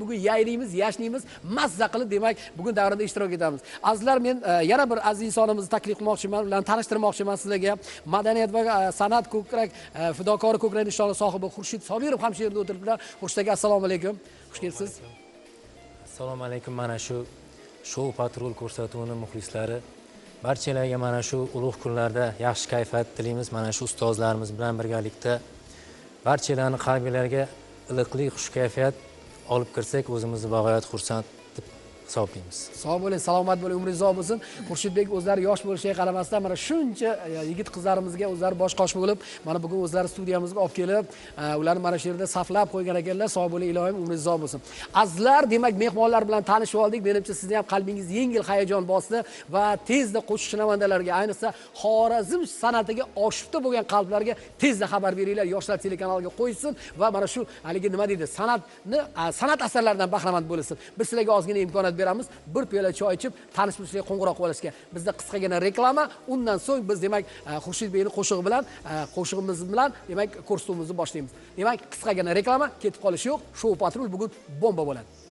Bugun yayraymiz, yashnaymiz, mazza qilib demak bugun davrada ishtirok etamiz. Azizlar, men yana bir aziz insonimizni taklif qilmoqchiman, ularni tanishtirmoqchiman sizlarga. Madaniyat va san'at ko'krak fidokori ko'krak nishoni sohibi Xurshid Sobirov ham shu yerda o'tiribdilar. Xurshid aka, assalomu alaykum. Xush kelibsiz. Assalomu alaykum. Mana shu Shou Patrul ko'rsatuvining muxlislari, barchalarga mana shu ulug' kunlarda yaxshi kayfiyat tilaymiz. Mana shu ustozlarimiz bilan birgalikda barchalarning qalblariga iliqlik, xush kayfiyat olib kirsak, o'zimizni bag'oyat xursand deb hisoblaymiz. Sog' bo'ling, salomat bo'ling, umringiz uzoq bo'lsin. Xurshidbek o'zlari yosh bo'lishiga qaramasdan mana shuncha yigit qizlarimizga o'zlari bosh qosh bo'lib, mana bugun o'zlari studiyamizga olib kelib, ularni mana shu yerda saflab qo'ygan ekanlar. Sog' bo'ling, ilohim umringiz uzoq bo'lsin. Azizlar, demak mehmonlar bilan tanishib oldik. Menimcha sizni ham qalbingiz yengil hayajon bosdi va tezda qo'shiq shinavandalariga, ayniqsa Xorazm san'atiga oshufta bo'lgan qalblarga tezda xabar beringlar. Yoshlar telekanaliga qo'ysin va mana shu haligi nima deydi, san'atni, san'at asarlaridan bahramand bo'lsin. Biz sizlarga ozgina imkoniyat beramiz, bir piyola choy ichib tanish bilishga qo'ng'iroq qilib olishga. Bizda qisqagina reklama, undan so'ng biz demak Xurshidbekning qo'shig'i bilan, qo'shig'imiz bilan demak ko'rsatuvimizni boshlaymiz. Demak, qisqagina reklama, ketib qolish yo'q. Shou Patrul bugun bomba bo'ladi.